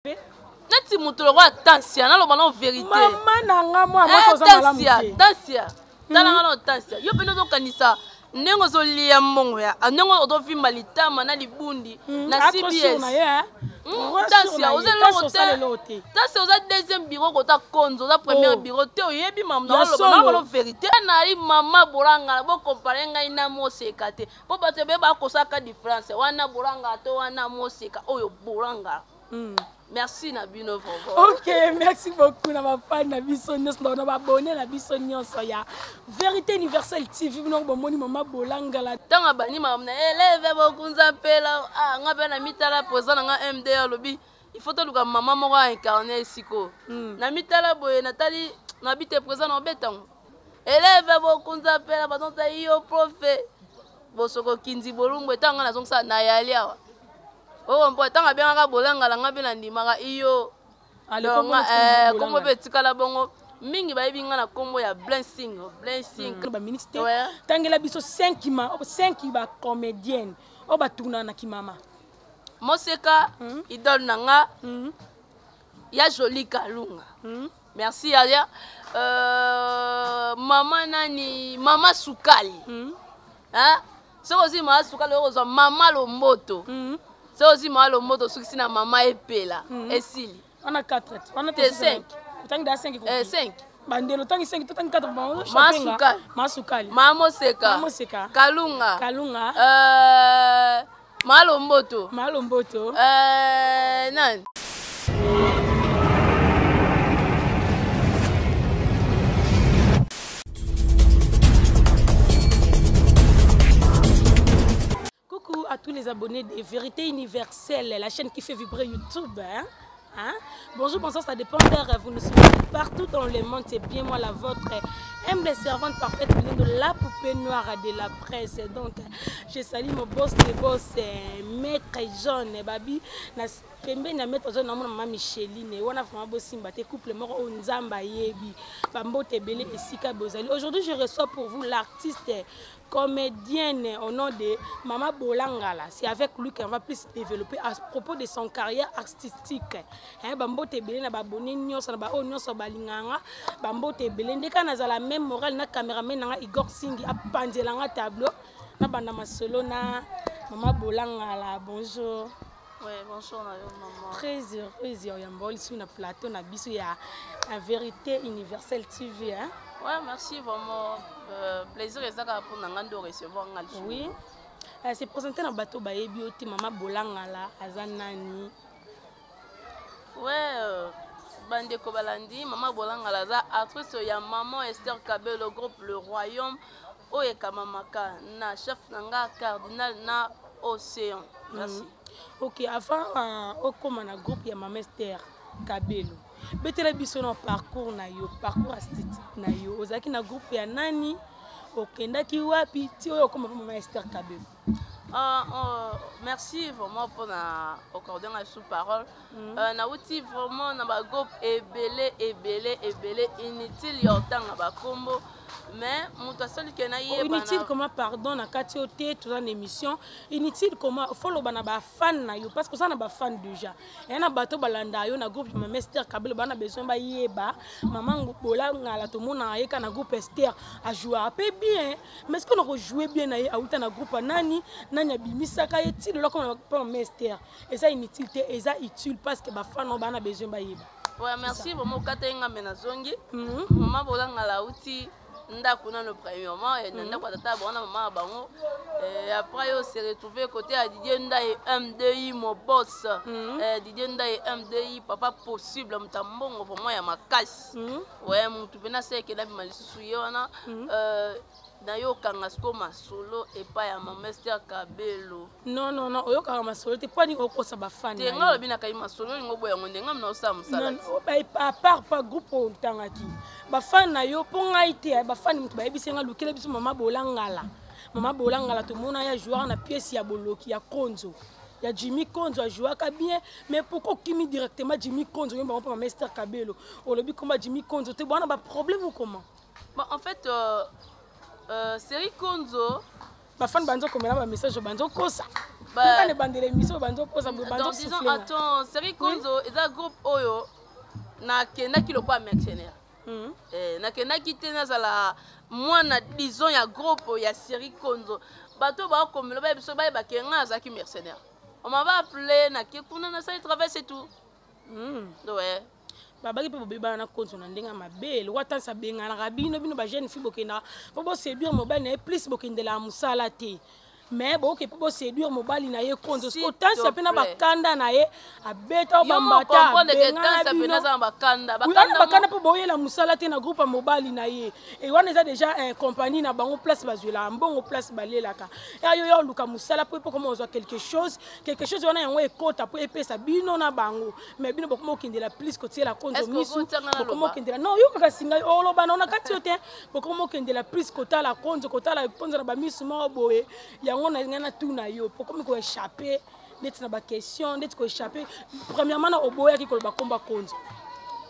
Neti moto lokola Tansia, naloba nao verite. Mama na nga mwa mwasi oza malamu te. Tansia, tala nga nao Tansia. Yo mpe ozokanisa ndenge ozolia mbongo ya ah, ndenge ozovimba litama na libundi hmm, na CBS. Hmm, Tansia, oza eloko te. Tansia oza deuxième bureau kota konzo, oza premier oh. bureau te oyebi mamu naloba naloba verite. Nali mama bolangala bo comparer ngai na moseka te. Po bato ebele bakosaka différence wana bolangala to wana moseka oyo bolangala. Merci na bino vraiment. Ok, merci beaucoup na ba fan na biso nyonso na ba abonné na biso nyonso ya Vérité Universelle TV bino bomoni mama Bolangala. Ntango abandi makambo na eleve bokunza mpela ah, nga mpe na mitala président na nga MD alobi il faut toluka mama moko a incarne sikoyo mm. na mitala boye natali nabi te président na obetango eleve bokunza mpela bazonsa yo profe bosoko kinzi bolumbu etango nga nazongisa nayali awa oyo mpo ntango abengaka bolangala nga mpe nandimaka iyo eh, kombo mpe etikala bongo mingi bayebi nga na kombo ya blessing blessing hmm. baminute te tangela biso 5 ma 5 ba comédienne oyo batunana na kimama moseka hmm. idole na nga hmm. ya joli kalunga merci yaya euh, mama nani mama sukali hein? Soki ozwi mama sukali okozwa mama lomboto. Mm. Soki ozwi mama lomboto osukisi na mama epela. Mm. Esili. Wana 4. Wana te 5. Otangi da 5 Eh 5. Bandelo otangi 5 totangi 4 bango. Mama sukali. Mama sukali. Mama moseka. Mama moseka. Kalunga. Kalunga. Euh Mama lomboto. Mama lomboto. Euh nani? Coucou à tous les abonnés de Vérité Universelle, la chaîne qui fait vibrer YouTube. Hein? Hein? Bonjour, bonsoir, ça dépend d'heure. Vous nous suivez partout dans le monde. C'est bien moi la vôtre, humble servante parfaite de la poupée noire de la presse. Donc, je salue mon boss de boss, Maître John Babi. Pembeni ya Maître John, namona maman Micheline. Wana vraiment bosimba te couple moko oyo Nzambe ayebi. Ba mbote ebele esika bozali. Aujourd'hui, je reçois pour vous l'artiste comédienne au nom de Mama Bolangala. C'est avec lui qu'on va plus développer à propos de son carrière artistique. Hein, ba mbote ebele na ba abonné nyonso na ba oyo nyonso balinganga, ba mbote ebele ndeka nazala même morale na cameraman nanga Igor Singi apanzela nga tableau na banda masolo na Mama Bolangala. Bonjour. Ouais, bonjour na yo maman. Très heureuse ya oyamba lisusu na plateau na biso ya la vérité universelle TV hein. Ouais, merci vraiment. Euh, plaisir eza kaka mpo na nga nde recevoir nga lisusu. Oui. Euh, c'est présenté na bato bayebi yo te mama Bolangala aza nani? Ouais, euh, bandeko balandi mama Bolangala aza actrice ya maman Esther Kabelo groupe Le Royaume oyo ekamamaka na chef na nga cardinal na océan. Merci. Mm. Ok, avant euh, okoma na groupe ya Mama Esther Kabelo, betela biso na parcours na yo, parcours esthétique na yo. Ozalaki na groupe ya nani? Okendaki wapi? Ti oyo okoma pa Mama Esther Kabelo. Uh, uh, merci vraiment pour na accorder nga sous parole. Mm. Uh, nauti vraiment na ba groupe ebele ebele ebele inutile ya otanga ba kombo mais moto asali ke na yeba inutile comment pardon na kati yo te toza na émission inutile comment faut loba na ba fan na yo parce que oza na ba fan déjà eya na bato balanda yo na groupe mama Esther Kabelo bana besoin bayeba mama Bola Ngala tomonaka ye ka na groupe Esther ajouaka mpe bien mais ce que nako jouer bien na ye awuta na groupe nani nani abimisaka ye ti lelo akoma na mama Esther eza inutile te eza utile parce que ba fan bana besoin bayeba. Ouais, merci vraiment okata ye ngambe nazongi mhm. mama bolangala auti ndako nano premièrement na mhm. ndako ya tata bango na mama na bango après yo se retrouver côté ya Didier Ndaye MDI mon boss mhm. Didier Ndaye MDI papa possible moto ya mbongo vraiment ya makasi ouais motu mpena asekela bima lisusu ye wana euh, nayokanga sikoyo masolo epai ya mama Esther Kabelo. Non non non, oyokaka masolo te mpo nini okosa bafani te? Ngai olobi nakangi masolo olingo oboya yango nde ngai mna osala mosala à part pa groupe oyo otangaki bafani na yo mpo ngai te eh, bafani moto bayebisi ngai lukela biso mama Bolangala. Mama Bolangala tomona ye ajouaka na pièce ya boloki ya Konzo ya Jimmy Konzo ajouaka bien mais pourquoi okimi directement Jimmy Konzo yo bango mpo mama Esther Kabelo olobi komba Jimmy Konzo te bwana ba problème ou comment? Bon, en fait, euh, euh, série Konzo. Ba fan banzo komela ba message banzo kosa. Ba bandela émission banzo posa banzo. Disons attends, Série Konzo eza groupe oyo nakendaki lokola mercenaire. Eh, nakendaki te nazala mwana, disons, ya groupe ya Série Konzo. Bato bakomela baye biso bayebake ngai azalaki mercenaire. On m'avait appelé, nake kuna, nasali travail, c'est tout. Ouais. Babaki mpe bobebana na Konzo na ndenge ya mabe, lokwa tansi abenganaka bino, bino bajeune fille bokendaka mpo boséduire mobali na ye, plus bokendelaka mosala te, mais boke mpo boséduire mobali na ye Konzo. Siko tansi mpe na bakanda na ye abeta bambata, abengana bino bakanda mpo boyela mosala te na groupe ya mobali na ye. E wana eza déjà compagnie na bango, place bazwelaka mbongo, place balelaka. Yo ya oluka mosala mpo koma ozwa quelque chose, quelque chose wana yango ekota mpo epesa bino na bango, mais bino bokoma okendela plus kotiela Konzo misu, bokoma okendela. Non, yo kaka singai oloba na kati yo te. Bokoma okendela plus kotala Konzo, kotala Konzo na bamisu moko boye. Yango na ngai natuna yo, pokomi koéchappe neti na baquestion, neti koéchappe. Premièrement, na oboyaki koloba komba Konzo.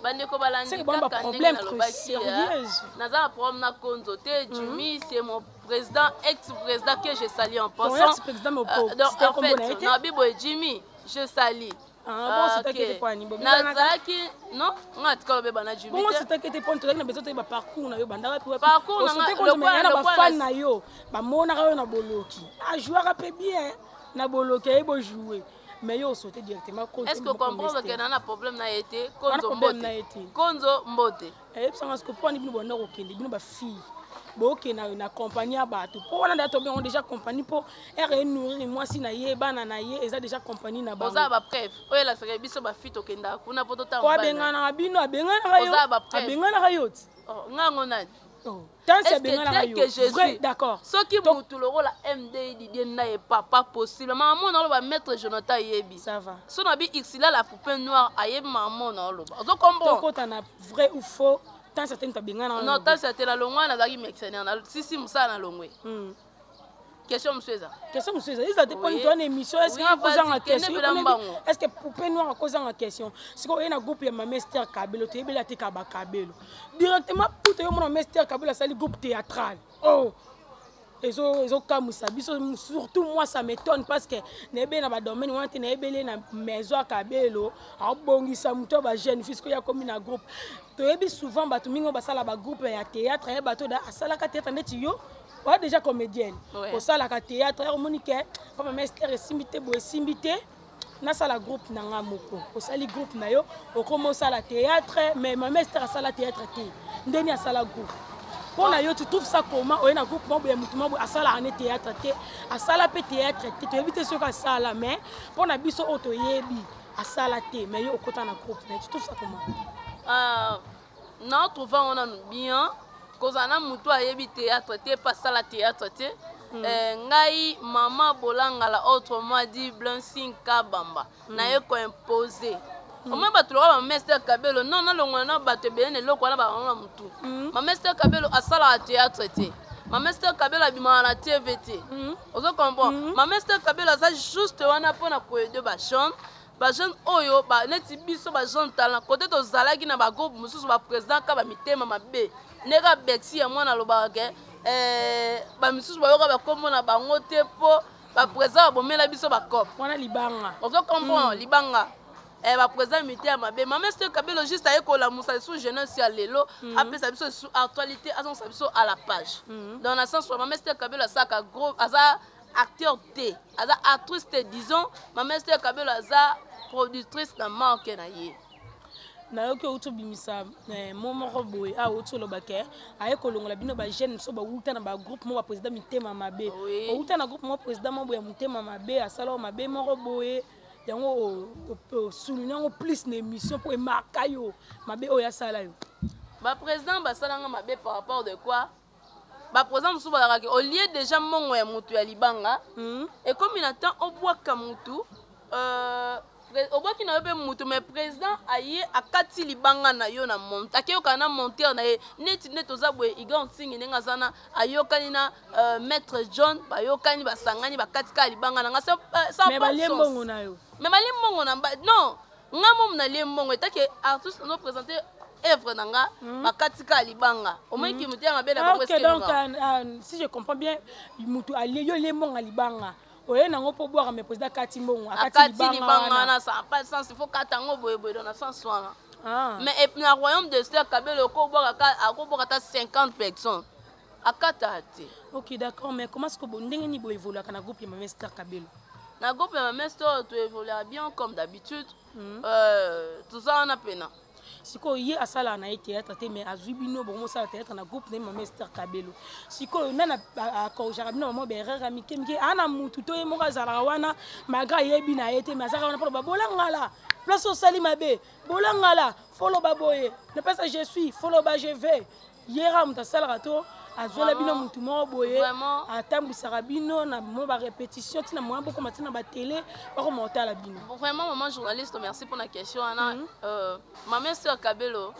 Bandeko balandi, kaka ndenge nalobaki, naza na problème na Konzo te. Jimmy, c'est mon président, ex-président que je salue en passant. Donc en fait, nabi boye, Jimmy, je salue. Nazalaki non, nga atikala obeba na Jimmy. Bongo sitaki te, mpo tozalaki na besoin toyeba parcours na yo bandaka. Parcours na bafan na yo bamonaka yo na boloki, ajouaka mpe bien na boloki, aye bojoue, mais yo osote directement. Est ce que comprendre ke na problème na ye te? Konzo mbote, Konzo mbote. Ayebisanga siko mpo wani bino banda kokende, bino bafille bokende na compagnie ya bato, mpo wana nda tobengo déjà compagnie, mpo ere enourrir mwasi na ye, bana na ye, eza déjà compagnie na bango. Oza bapreuve oyo elasaka biso bafille tokendaka kuna mpo totanga? Po abenganaka bino, abenganaka yo, abenganaka yo ti. Ngango nani? Tansi abenganaka yo, vrai, d'accord. Soki mutu lokola MD Didier na ye papa possible, mama na oloba, maître Jonathan ayebi. Ça va. So na bi Xila la poupée noire ayebi, mama na oloba, ozo comprendre. Tokota na vrai ou faux. Tansi ate moto abenganaka? Non, tansi ate na longwa, nazalaki mercenaire na sisi mosala na longwe. Question mosusu eza? Question mosusu eza te, mponi towana émission. Est ce que akozanga question? Est ce que poupée noire akozanga question? Sikoyo oye na groupe ya mama Ester Kabelo, toyebeli atekaka bakabelo directement puta. Yo mona mama Ester Kabelo asali groupe théâtral. Oh, ezokamwisa biso, surtout moi ça m'étonne, parce que nayebeli na badomaine wana te, nayebeli na maison ya Kabelo abongisa moto ya bajeune fille. Sikoyo akomi na groupe. Toyebi souvent bato mingi oyo basala bagroupe ya théâtre ya bato asalaka théâtre neti yo, oya déjà comédienne, osalaka théâtre, omoni ke pa mama Ester esimbi te boye, esimbi te, nasala groupe na nga moko. Osali groupe na yo, okoma osala théâtre, mais mama Ester asala théâtre te, ndeni asala groupe mpo na yo, tu trouves ça comment? Oye na groupe moko ya motu moko asalaka ne théâtre te, asala mpe théâtre te, toyebi te soki asala, mais mpo na biso oyo toyebi asala te, mais yo okota na groupe na ye, tu trouves ça comment? Na trouve yango nanu bien kozala na motu ayebi théâtre te mpe asala théâtre te. Ngai mama Bolangala, autrement dit Blessing Kabamba, naye koimpose omoi bato lokola mama Ester Kabelo. Non, nalongola na bato ebele na eloko wana bakango na motu. Mama Ester Kabelo asalaka théâtre te, mama Ester Kabelo abimaka na TV te. Ozo comprendre? Mama Ester Kabelo aza juste wana mpona koaider bajeune, bajeune oyo neti biso bajeune talent. Kote tozalaki na bagroupe mosusu, baprésident ka bamitema mabe, ndenge bexi ya mwana alobaka ke bamisusu bayoka bakombo na bango te, mpo baprésident babomela biso bacope. Wana libanga. Ozo comprendre? Libanga, baprésident mitema mabe. Mama Ester Kabelo juste aye kolamusa lisusu jeunesse ya lelo, apesa biso lisusu actualité, azongisa biso à la page. Donc na sens wa mama Ester Kabelo asalaka gros, aza acteur te, aza actrice te, disons mama Ester Kabelo aza productrice na marque na ye. Nayoki outi obimisa mo moko boye awa, outi oloba ke aye kolongola bino bajeune mosusu bawuta na bagroupe moko baprésident mitema mabe. Outa na groupe moko, président moko boye ya motema mabe asala oyo mabe moko boye, yango osouligne yango plus na émission mpo emarka yo mabe oyo asala yo. Baprésident basalanga mabe par rapport de quoi? Baprésident mosusu bazalaka ke olie déjà mbongo ya motu ya libanga, ekomi na temps obwaka motu, obwaki na yo mpe motu, mais président aye akati libanga na yo na monte, akeyokana na monteur na ye. Neti nde toza boye, Igor Nsingi ndenge aza na ayokani na maître John, bayokani, basangani, bakati kaka libanga na nga. Mais balie mbongo na yo. Mais balie mbongo na non, nga momu nalie mbongo etake artiste nazoprésente œuvre na nga, bakati kaka libanga, omoniki motema mabe na bango. Donc si je comprends bien, mutu alie yo, lie mbongo ya libanga. Oye nango mpo bwaka, mais président akati mbongo. Akati libanga wana, ça pas sens. Il faut kata yango boyeboye, donc na sens wana. Mais na royaume de Esther Kabelo, okobwaka, akobwaka ata 50 personnes, akata te. Ok, d'accord. Mais comment est ce que ndenge nini boévoluaka na groupe ya Mama Esther Kabelo? Na groupe ya Mama Esther, toévoluaka bien comme d'habitude. Toza wana pena. Sikoyo ye asalaka na ye théâtre te, mais azwi bino bomosala théâtre na groupe na ye Mama Ester Kabelo. Sikoyo nani acorrigeaka bino bamo baerreur ya mike mike? Aa na mutu to ye moko azalaka wana, malgré ayebi na ye te, mais azalaka wana mpona babolangala place osali mabe, bolangala foloba boye, napesa je suis, foloba je vais. Yera moto asalaka to azwela bino motu moko boye atambwisaka bino na mo barépétition, ntina moya bokoma ntina batele bakoma kotala bino? Vraiment, maman journaliste, merci mpona question wana. Mama Esther Kabelo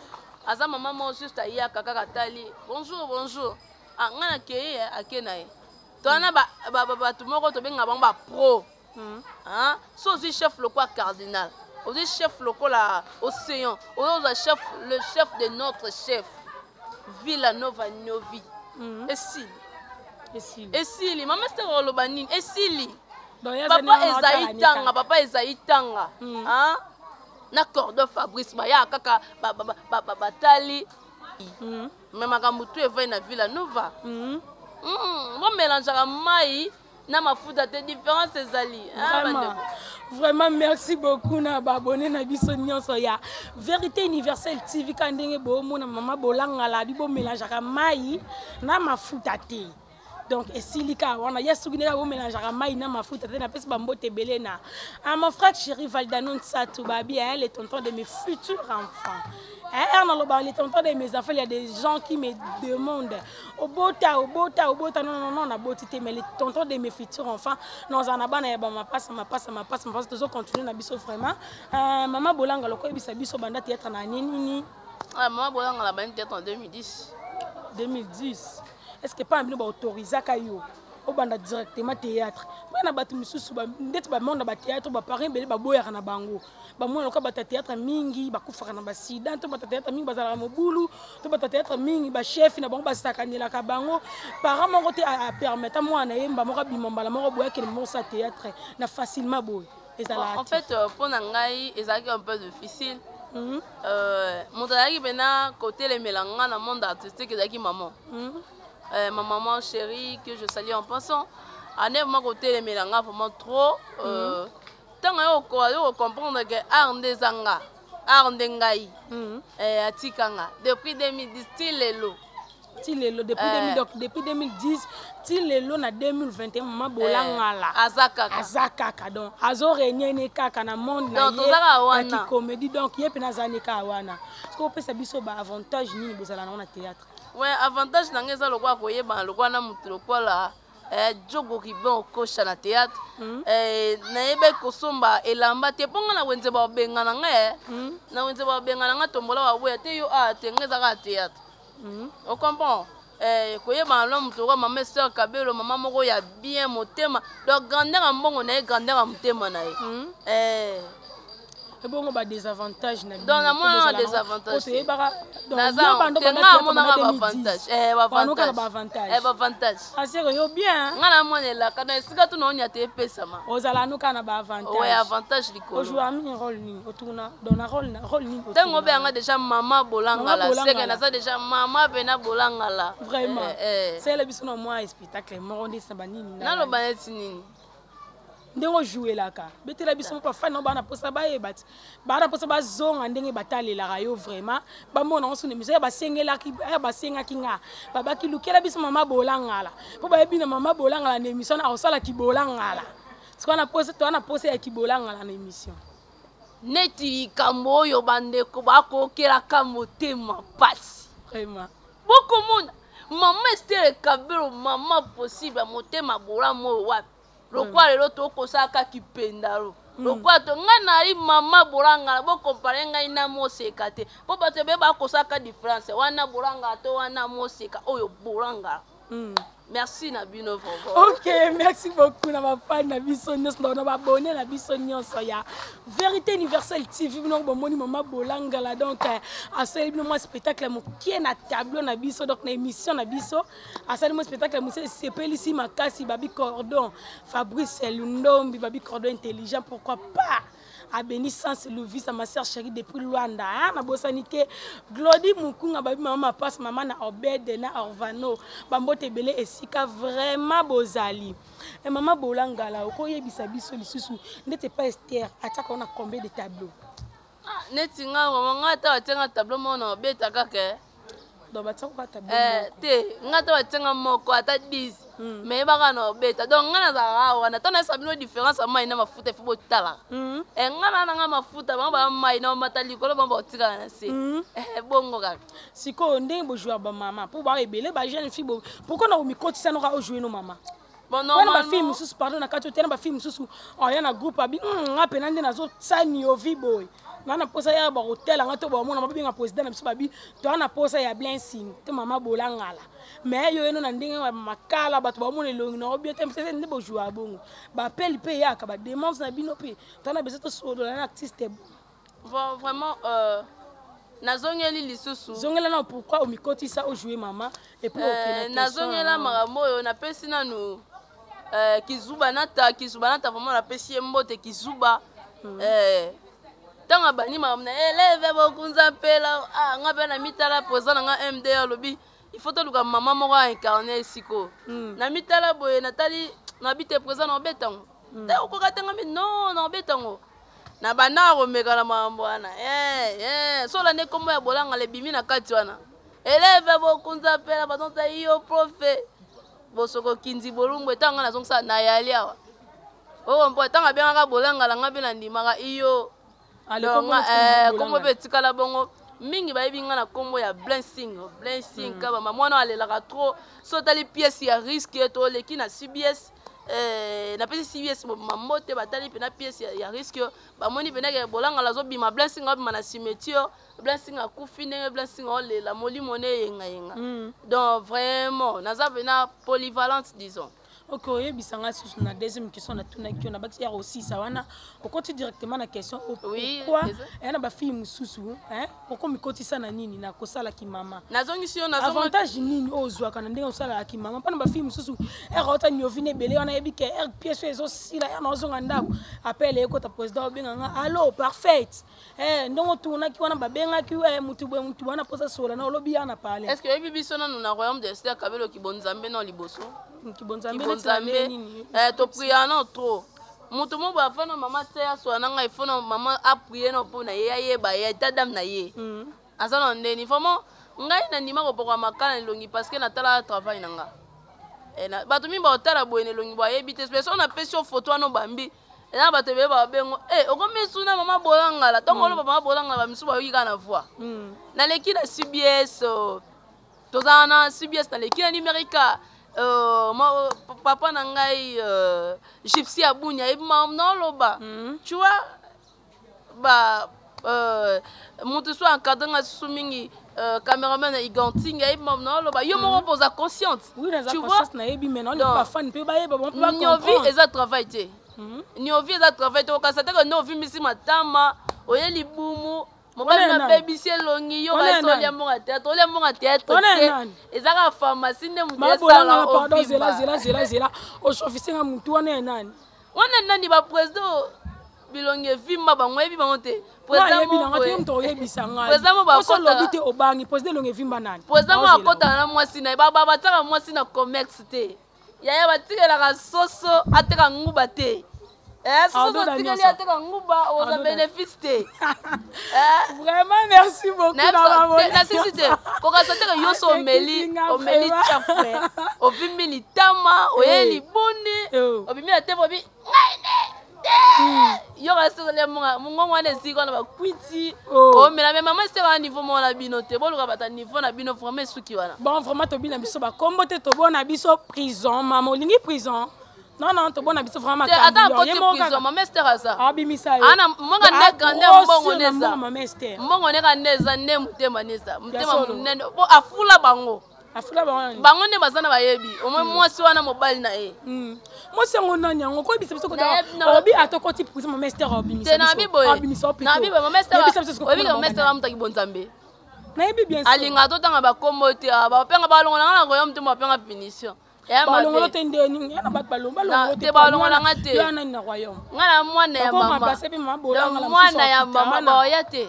aza mama moko juste ayaka kaka, tali bonjour, bonjour, ah, ngai nakei, ake na ye. Towana bato moko tobengaka bango bapro. So ozwi chef lokola cardinal, ozwi chef lokola océan, ozozwa chef, le chef de notre chef Villa Nova Novi. Esili. Esili. Esili. Mama Ester oloba nini? Esili. Papa Ezai Tanga, papa Ezai Tanga na cordon Fabrice bayaka kaka, batali. Me makambo tu evai na Villa Nova. Bomélangeaka mai na mafuta te, différence ezali. Vraiment, vraiment, merci beaucoup na baabonné na biso nyonso ya Vérité Universelle TV. Ka ndenge bomona mama bolangala bi, bomélangeaka mai na mafuta te. Donc esili kaka wana ye soki ndenge bomélangeaka mai na mafuta te. Napesi bambote ebele na à mon frère chéri Valdano Nsatu Babi, hein, le tonton de mes futurs enfants. Hein, naloba les tontons de mes enfants. Il y a des gens qui me demandent: obota, obota, obota? Non, non, non, naboti te, mais les tontons de mes futurs enfants, naza na bana ya bamapasa, mapasa, mapasa, mapasa. Tozocontinue na biso vraiment. Mama Bolanga, lokoyebisa biso banda théâtre na année nini? Ah, mama Bolanga na bandi théâtre en 2010. 2010. Est ce que mpa na bino baautorisaka yo obanda directement théâtre? Mpe na bato misusu ndeti bamonda bathéâtre, baparent ebele baboyaka na bango, bamona lokola bato ya théâtre mingi bakufaka na basida, to bato ya théâtre mingi bazalaka mobulu, to bato ya théâtre mingi bachef na bango basakanelaka bango. Parent moko te apermettre mwana ye mba moko abima mbala moko boye, akende moko théâtre na facilement boye. Ezalaka? En fait, mpo na ngai ezalaki un peu difficile. Moto azalaki mpena kotelemela nga na monde artistique ezalaki maman. Ma maman chérie que je salue en passant, ane vraiment kotelemela nga vraiment trop. Ntango yo kocomprendre ke art nde eza nga, art nde ngai, atika nga depuis 2010 ti lelo. Ti lelo, depuis 2000, donc depuis 2010 ti lelo na 2021, mama Bolangala aza kaka. Aza kaka, donc azorégner ne kaka na monde na Donc, toza kaka wana. ye comédie. Donc ye mpena aza ne kaka wana. Soki opesa biso baavantage nini bozala nango na théâtre? Ouais, avantage na ngai eza lokola koyebana lokola na motu lokola Jogo Ribin okosha na théâtre. Nayebaki kosomba elamba te mpo nga na wenze babenga na ngai, na wenze babenga na ngai tombola, baboya te yo a te ngai eza kaka théâtre. Ocomprend? Koyebana na moto lokola mama Ester Kabelo, mama moko ya bien motema, donc grandeur ya mbongo na ye, grandeur ya motema na ye. Ebongo badésavantage na? Donc, namona na désavantage te. Toyebaka. Te, nga amonaka baavantage. Banoka baavantage. Baavantage. Aseke yo bien. Nga namonelaka donc esika tuna onya te epesama. Ozala nuka na baavantage. Ouais, avantage likolo. Ojouer mingi rôle nini? Otourna donc na rôle, na rôle nini? Ntango obeyanga déjà mama Bolangala, seke naza déjà mama pena Bolangala. Vraiment? Sala biso na mwa spectacle moko nde na banini. Naloba neti nini? Ndenge ojouelaka, betela biso mpo bafani nango baa na mposa bayeba ti baa na mposa bazonga ndenge batalelaka yo vraiment, bamona yango suna émission ya basengelaki ya basengaki nga, babaki lukela biso mama Bolangala mpo bayebi na mama Bolangala na émission na akosalaki Bolangala. Sikoyo na posa, toa na posa ya kibolangala na émission. Neti likambo oyo bandeko bakokelaka motema pasi. Vraiment. Bokomona mama Estere Kabelo, mama possible ya motema bolamu oyo wapi, lokwa lelo tokosalaka kipendalo lokwa to ngai nali mama Bolangala, bocomparer ngai na moseka te, mpo bato ebele bakosalaka différence wana, Bolangala to wana moseka oyo Bolangala. Merci na bino vraiment. Ok, merci beaucoup na ba fan na biso nyonso na ba abonné na biso nyonso ya Vérité Universelle TV bino bomoni mama Bolangala donc euh, asali bino mwa spectacle mokie na tableau na biso donc na émission na biso asali mwa spectacle mosie esepelisi makasi babi cordon Fabrice Lundombi babi cordon intelligent pourquoi pas abeni sans luvisa ma sœur chérie depuis Luanda hein nabosani te Glody Mukunga babi mama mapasse mama na Obed na Orvano bambote ebele esika vraiment bozali e mama Bolangala okoyebisa biso lisusu ndeti epa Esther atiaka wana combien de tableau? Ah, neti nga mama nga ata batianga tableau moko na obeta kaka eh. Donc batiaka kaka tableau eh, te nga ata batianga moko ata 10 mm. Mais yebaka na obeta donc nga nazalaka wana ntango nayesa bino différence ya mai na mafuta ifo botalaka mm. eh, nga na nanga mafuta bango baa mai na omata likolo bango baotikala na se mm. eh, bongo kaka. Sikoyo ndenge bojouer bamama mpo baa ebele bajeune fille, pourquoi na komikotisa noka ojoue no mama? Bon, wana bafille mosusu, pardon, na kati otena bafille mosusu oya na groupe abi hmm, nga mpena nde nazosani ovi boye nga na mposa ya bakotela nga to bamona babenga président na biso babi toa na mposa ya blessing te mama Bolangala. Mais yo yeno na ndenge makala bato bamona elongi na obie te mpe nde bojua bongo bapeli mpe eyaka bademande na bino mpe toa na besoin tosolola na artiste. Bon, vraiment nazongeli lisusu. Zongela na pourquoi omikotisa ojoue mama et puis nazongela makambo oyo napesi nanu Kizuba nata Kizuba nata vraiment napesi ye mbote Kizuba. Ntango abandi makambo na élève bokunza mpela ah, nga mpe na mitala président na nga MD alobi il faut toluka mama moko aincarne esiko. Na mitala boye, natali nabi te président na obetango te okoka te ngami non na obetango na banda komeka na makambo wana eh, eh, sola nde nkombo ya Bolangala ebimi na kati wana élève bokunza mpela bazongisa yo profe bosoko kinzi bolumbu etango nga nazongisa nayali awa oyo mpo ntango abengaka Bolangala nga mpe nandimaka iyo nkombo mpe etikala bongo. Mingi bayebi nga na nkombo ya Blessing, Blessing Kabamba mwana alelaka trop. So otali pièce ya risque toleki na CBS, napesi CBS mambote batali mpena pièce ya risque bamoni mpena ke Bolangala azobima, Blessing abima na cimetière, Blessing akufi ndenge Blessing aolela molimo ne eyengayenga. Donc vraiment naza mpena polyvalente, disons. Ok, oyebisa nga susu na deuxième question natunaki yo na bakisi ya kosisa wana okoti directement na question. Oui. Pourquoi eya na bafille mosusu okomikotisa na nini na kosalaki mama? Nazongisi yo. Avantage nini oyo ozwaka na ndenge osalaka mama? Mpona bafille mosusu ere ota niovine ebele wana yebi ke ere pièce oyo ezosila ere naozonga ndako appel ekota président obenga nga allo parfaite ndenge otournaki wana babengaki mutu boye mutu wana mposa sola na olobi ya na parle. Est ce que oyebi biso nanu na royaume de Ester Kabelo kibonzambe na liboso? Kibonzambe neti nini? Topriya no trop moto mo boye afana mama te aswa na ngai fo na mama aprie no mpo na ye ayeba ye état d'âme na ye aza na ndeni. Vraiment ngai nandima kopoka makala na elongi parce que natala travail na nga. Bato mingi baotala boye na elongi boayebi te, mais so napesi yo photo wana obambi eza bato ebele babengo e okomi suna mama Bolangala ntongo oloba mama Bolangala bamisu bayoki kaka na voix. Naleki na CBS, tozala na CBS, naleki na Numérica, papa na ngai Gypsy Abunya ayebi naoloba. Tu vois ba moto so encadre nga susu mingi, cameraman na Iganting ayebi naoloba yo moko mpo oza consciente. Tu vois, nayebi mais bafani mpe bayeba. Niovi eza travail te, niovi eza travail te. Okasa teke nde ovimbisi matama oye libumu mobali nabebisi elongi yo kasi olia mbongo ya théâtre, olia mbongo ya théâtre te, eza kaka pharmacie nde moto esala. Pardon, zela zela zela zela, osofisi nga mutu wana ya nani? Wana nani? Baprésident bilongi evimba bango oyebi bango te. Oyebi nanga te, moto oyebisa ngai te obangi président elongi evimba nani? Président moko akotaka na mwasi na ye, batiaka mwasi na commerce te yaya, batikelaka soso ateka nguba te. Soso otikeli ateka nguba oza bénéfice te. Vraiment merci beaucoup. Nasisi te kokasa teke yo so omeli omeli chafre ovimbi litama oye libuni obimi na te bobi ngai nde te yo kasi olia mongongo wana esika wana bakwiti omela me mama esika wana niveau moko na bino te boluka bata niveau na bino vraiment esuki wana. Bon, vraiment tobina biso bakombo te, tobona biso prison mama olingi prison non non tobona biso vraiment. Ata akoti prison mama Ester aza abimisa yo. Ana monga nde grandeur mbongo neza mama Ester mbongo neka nde eza nde motema neza motema monene po afula bango. Afula bango nani? Bango nde baza na bayebi omoi mwasi wana mobali na ye. Mwasi yango nani yango? Koyebisa biso. Nayebi na- Obi atokoti prison, mama Ester obimisa Te, nabi biso. boye, Abimisa yo. nabi boye, mama Ester. Yebisa biso sikoyo Oyebi komona mama Ester bango. amutaki bonzambe. Nayebi bien sûr. Alingaka totanga bakombo te. Ah, bapenga balongola nga na royaume te, bapenga punition eya Balongolo mabe. te ndeni ya na bato balongolo Te, balongola nga te. Yo nani na royaume? Nga na mwana ya Bakoma mama. remplacer mpe mama Bolanga Donc, na mwana mosusu ya akita mama wana. baoya te.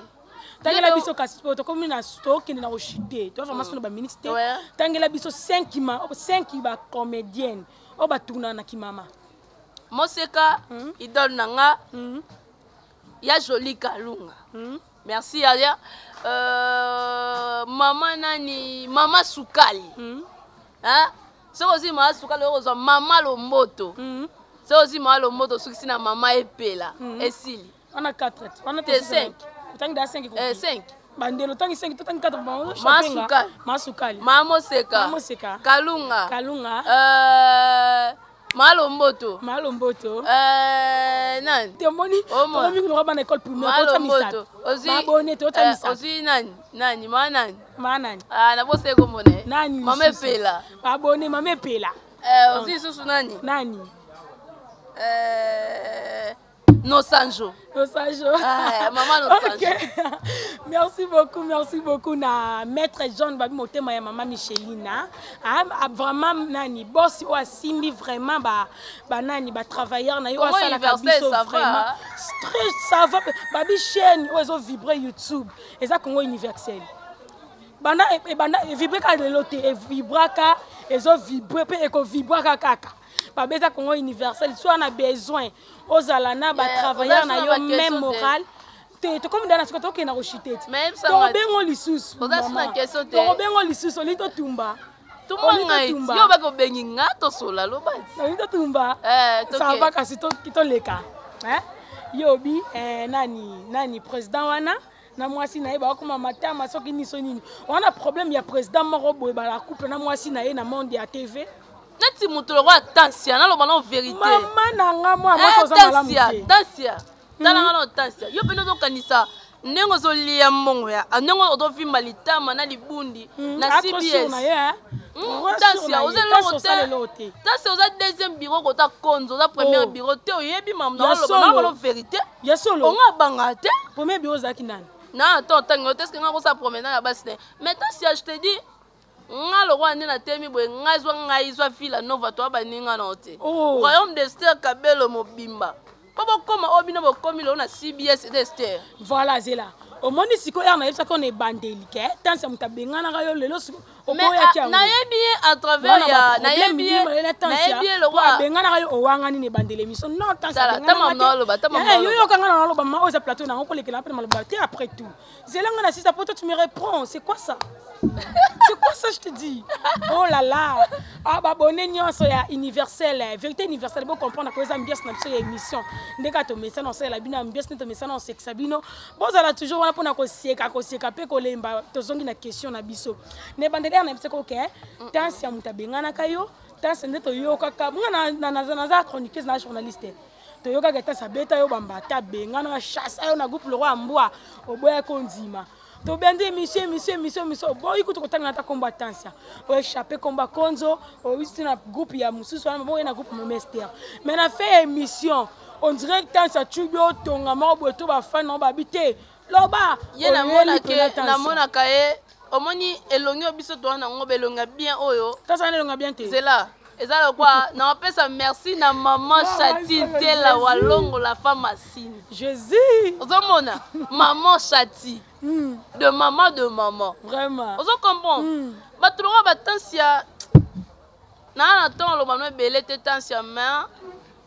Tangela Yo- biso kasi po tokomi na tokende na koshite to vraiment so na baminute te. Tangela biso 5 ma 5 bacomédienne oyo batuna na kimama. Moseka, idole na nga ya Joli Kalunga. Merci yaya. Mama nani, mama Sukali. Hein? Soki ozwi mama Sukali, okozwa mama Lomboto. Soki ozwi mama Lomboto, osukisi na mama Epela. Esili. Wana 4, wana Te, 5. Otangi da 5. 5. Bandelo otangi 5, totangi 4. Ma Sukali. Masukali. Mama Moseka. Mama Moseka. Kalunga. Kalunga. Mama Lomboto. Malomboto. Nani? Tomoni. Omona. Tokomi lokola bana école primaire. Mama Tota Lomboto. misato. Ozwi Babone tota misato. Ozwi nani nani, mama nani? Maa nani? Ah, nabosaki komona ye. Nani Mama lisusu? Epela. Babone mama Epela. Ozwi lisusu nani? Nani? Nosanjo. Nosanjo. Ah, mama Nosanjo. Ok. Merci beaucoup, merci beaucoup na maître John Babi Motema ya mama Michelina. Ah, ah, vraiment nani boss oyo asimbi vraiment ba ba nani ba travailleur na yo Congo asalaka Universel, biso ça va, vraiment hein? très ça va. Babi chaîne oyo ezo vibrer YouTube eza Congo Universel. Banda ebanda evibre kaka lelo te, evibraka, ezovibre mpe ekovibraka kaka. Babeza Congo Universel so na besoin ozala na batravailleur oza na so yo na ba même question te. moral te. Tokomi da na sikoyo, tokende na koshite te. Mais yebisa nga te. Tokobengo lisusu. Oza so na Mama. question te. Tokobengo lisusu, olingi totumba. Tumba Olingi ngai. totumba. Yo baki obengi nga tosola, loba ti. Olingi totumba. Eh, toke. Ça va, kasi toleka. Hein? Yo obi nani nani président wana na mwasi na ye bakokoma matama soki nini so nini wana, problème ya président moko boye bala couple na mwasi na ye na monde ya TV. Neti moto lokwa Tansia, naloba na vérité. Mama na nga, mwa mwasi oza malamu Tansia, te. Tansia, talanga na Tansia, yo mpene ozokanisa ndenge ozolia mbongo ya ndenge ozovimba litama na libundi na Trop sûr na CBS. ye, hein? Trop sûr Tansia, na ye. oza Tansia eloko osala te. eloko te. Tansia, oza deuxième bureau kota konzo, oza première Oh. bureau te, oyebi mamu. Ya Naloba solo. naloba no vérité. Ya solo. Ongo abanga te. Premier bureau ozalaki nani? Na to ntango te, eske nga kosala promenade ya basi te? Mais Tansia, je te dis, nga lokwa nde natemi boye, ngai zwa, ngai zwa Villa Nova, toya baninga na yo te. Oh. Royaume de Ster Kabelo mobimba, mpo bokóma oyo bino bokomi lelo na CBS eza Ester. Voilà, zela, omoni sikoyo ere nayebisaki ona ebandeli ke Tansi ya moto abenganaka yo lelo siko Mais oboyaki ah, yango. nayebi ye à travers ya nayebi ye lokwa. Abenganaka yo, owangani na ebandeli émission, non? Tansi Tala, tama naloba, tama naloba. Yoyoka nga na naloba, ma oyo eza plateau nango, kolekela mpe na maloba te. Après tout, zela nga na sisa po toi tu me réponds. C'est quoi ça? C'est quoi ça? Je te dis, oh là là. Ah, babone nyonso ya Universel, Vérité Universelle, bocomprendre ko eza ambiance na biso ya émission. Ndenge kaka tomesana osalela bino ambiance, nde tomesana osekisa bino. Bozala toujours wana mpona koseka, koseka mpe kolemba. Tozongi na question na biso na ebandeli ere na biso koke Tansi ya moto abenganaka yo. Tansi nde toyokaka nga naza chroniqueuse na journaliste, toyokaka Tansi abeta yo bambata, abengana, chasse yo na groupe Loro ya Mbwa, oboyaki ondima. Tobendi émission, émission, émission, émission, oboyi kutu kotanga ata kombo ya Tansia, oéchappe kombo ya Konzo, oyisi na groupe ya mosusu wana, boye na groupe Momester. Mais na fait ya émission, on dirait Tansia tubi otonga moko boye to bafani nango babi te, loba. Ye oyeli namonake mpenza Tansia. Namonaka ye, omoni elongi oyo biso toza nango, belongi ya bien oyo. Tansia wana elonga bien te. Zela, eza lokwa napesa merci na mama Chati Ntela Walongo, la femme asine. Jésus. Ozomona maman Chati de maman de maman. Vraiment. Ozo comprendre bato lokola batansia naa na ntongo aloba no ebele te. Tansia, mais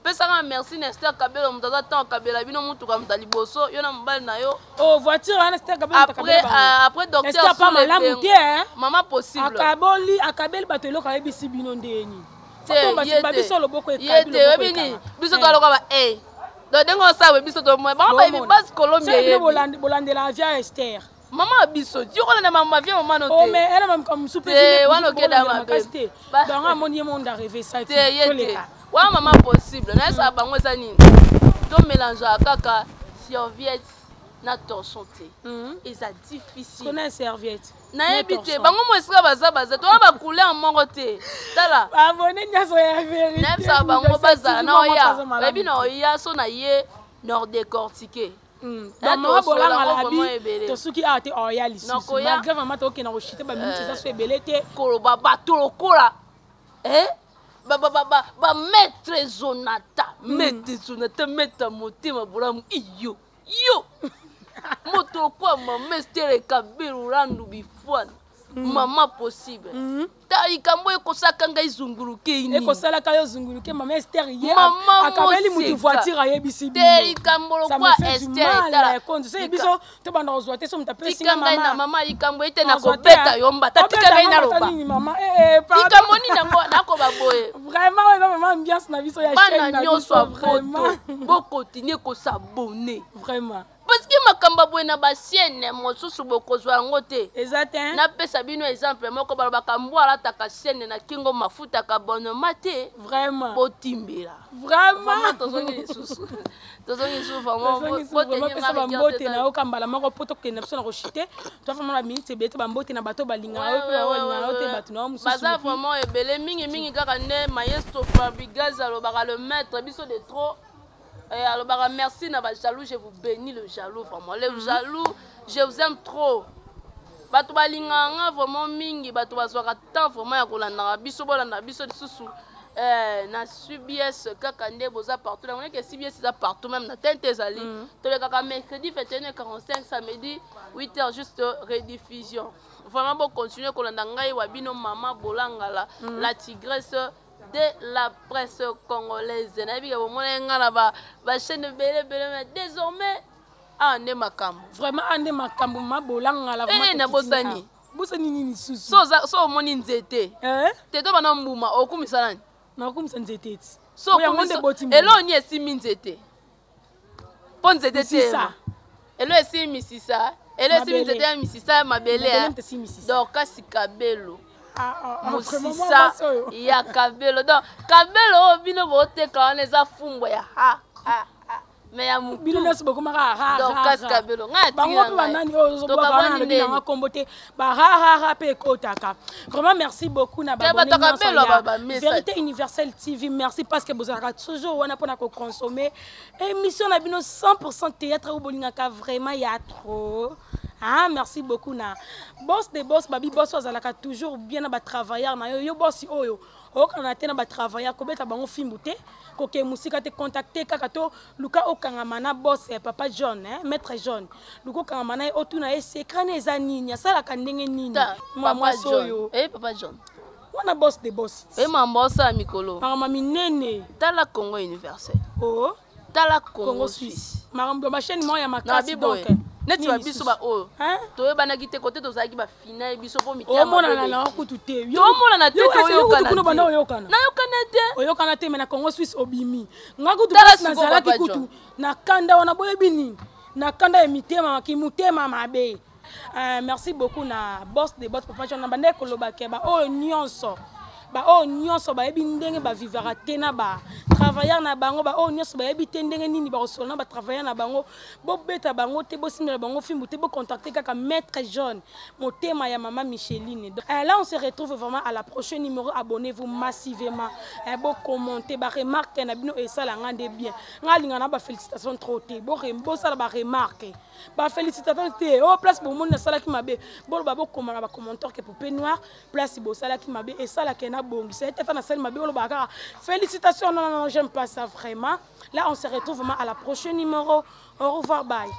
pesaka merci na Ester Kabelo, moto aza ntango akabela bino mutuka, moto ya liboso, yo na mobali na yo. Oh, voiture wana Ester Kabelo. Après docteur. Ester pa malamu te, hein? Mama possible. Akaboli, akabeli bato eloko, ayebisi bino ndeni. Te, ye te. Biso loboko. Ye te, oyebi nini, biso toloka ba e donc ndenge osala boye, biso tomoya bango bayebi base Colombie eyebi. Bolandela via Ester. Mama ya biso ti okolanda mama via mama no. Oh, te. mais ela makambo mosusu mpe. Te, wana okenda mabe. Makasi te. Donc amoni ye monde arrivé sa. Te, ye te, wana mama possible. Nayesaka bango eza nini, tomélangeaka kaka serviette. Na torchon te. Eza difficile. Kona serviette. Nayebi te bango mo esika baza baza toza bacouleur moko te. Tala abone nyonso ya vérité. Nayebisaka bango bazala na oya, oyebi na oya so na ye nord décortiqué. Mama Bolangala abi tosuki awa te, oya lisusu malgré vraiment tokokenda koshite baminute eza so ebele te. Koloba bato lokola bamaître Zonata, maître Zonata, maître motema bolamu iyo yo moto lokola mama Estere Kabelo Landu Bifwana, mama possible. Ta likambo ekosaka ngai zunguluke nini? Ekosalaka yo zunguluke. Mama Ester ye akabeli mutu voiture, ayebisi. Te, likambo lokwa Ester, tala se biso tobanda kozwa te so moto apesi. Tika ngai na mama likambo ete nakobeta yo mbata. Tika ngai naloba likambo nini yango nakoba boye. Vraiment, oyo eza vraiment ambiance na biso ya chaîne na nyonso ya poto. Bokontinue kos'abonner. Vraiment. Parce que makambo ya boye na bachaîne mosusu bokozwa yango te. Eza te. Napesa bino exemple moko: balobaka mbwa alataka chaîne na kingo, mafutaka bonoma te. Vraiment. Botimbela. Vraiment. Tozongi lisusu, tozongi lisusu vraiment. Pesa bambote na yo ka mbala moko mpo tokende biso na koshite. Toa vraiment na minute ebele te. Bambote na bato balingaka yo mpe balingaka yo te, bato na yo mosusu. Baza vraiment ebele, mingimingi kaka nde maestro Fabigaz alobaka le maître biso de trop. Alobaka merci na bajaloux, je vous bénis le jaloux, vraiment le jaloux, je vous aime trop. Bato balingaka nga vraiment mingi, bato bazwaka temps vraiment ya kolandaka biso. Bolandaka biso lisusu na CBS kaka nde boza partout. Nango neke CBS eza partout, même na tente ezali. Tolekaka mercredi 21h45, samedi 8h juste rediffusion. Vraiment bocontinue kolanda ngai wa bino mama Bolangala, la tigresse de la presse congolaise. Nayebi ke bomona nga na bachaîne ebele ebele, mais désormais awa nde makambo. Vraiment, awa nde makambo, ma Bolangala. Nabosani. Bosani nini lisusu? So omoni nzete te to bana mbuma, okumisa nani? Nakumisa nzete ti. So eloo ni esimbi nzete mpo nzete te, elo esimbi misisa, elo esimbi nzete ya misisa ya mabele. Donc kasi kabelo mosisa ya kabelo, donc kabelo oyo bino boteka wana eza fumbwa ya ha ha ha me ya mutu. Bino nyonso bokomaka. Dorcas Kabelo, ngai. Bango mpe banani oyo ozobwaka wana? Nalobi nanga kombo te, bararara mpe ekotaka. Vraiment merci beaucoup na bato Kabelo. Vérité Universelle TV, merci parce que bozalaka toujours wana mpona koconsommer émission na bino 100 théâtre oyo bolingaka vraiment ya trop. Ah, merci beaucoup na boss de boss babi boss oyo azalaka toujours bien na batravailleur na yo. Yo boss oyo okokana te na batravailleur, kobeta bango fimbu te, kokee mosika te, contacte kaka to luka okangama na boss ya papa John, eh, maître John. Luka okangama na ye, otuna ye secret na eza nini, asalaka ndenge nini. Mwa mwasi oyo. Eh, papa John. Wana boss de boss. E mambo osala mikolo. Makambo minene. Tala Congo Universel. Oh. Tala Congo, Congo Suisse. Makambo ya bachaîne moko ya makasi donc. Neti babiso baoyo toyebanaki te, kote tozalaki bafina ye biso mpo. Omonana na kutu te. Tomonana te, toyokana. Kuna banda oyokana. Nayokana te. Oyokana te, me na Congo Suisse obimi. Nga kutu nazalaki kutu na kanda wana, boyebi nini, na kanda ya mitema kimutema mabe. Merci beaucoup na boss de boss papa John. Na bandeki koloba ke baoyo nyonso, baoyo nyonso bayebi ndenge bavivaka te na batravailleur na bango, baoyo nyonso bayebi te ndenge nini bakosola na batravailleur na bango, bobeta bango te, bosimbela bango fimbu te, bocontacte kaka maître John, motema ya mama Micheline. Donc, là on se retrouve vraiment à la prochaine numéro. Abonnez-vous massivement, bocommenter, baremarque na bino esalanga nde bien. Nga alinga na bafélicitation trop te, bosala baremarque, bafélicitation te. Oyo place bomoni nasalaki mabe, boloba, bokoma na bacommentaire ke Poupée Noire, place bosalaki mabe, esalaka nabongisa ete ata nasali mabe, olobaka kaka félicitation. Non, non, non, j'aime pas ça vraiment. Là on se retrouve vraiment à la prochaine numéro. Au revoir, bye.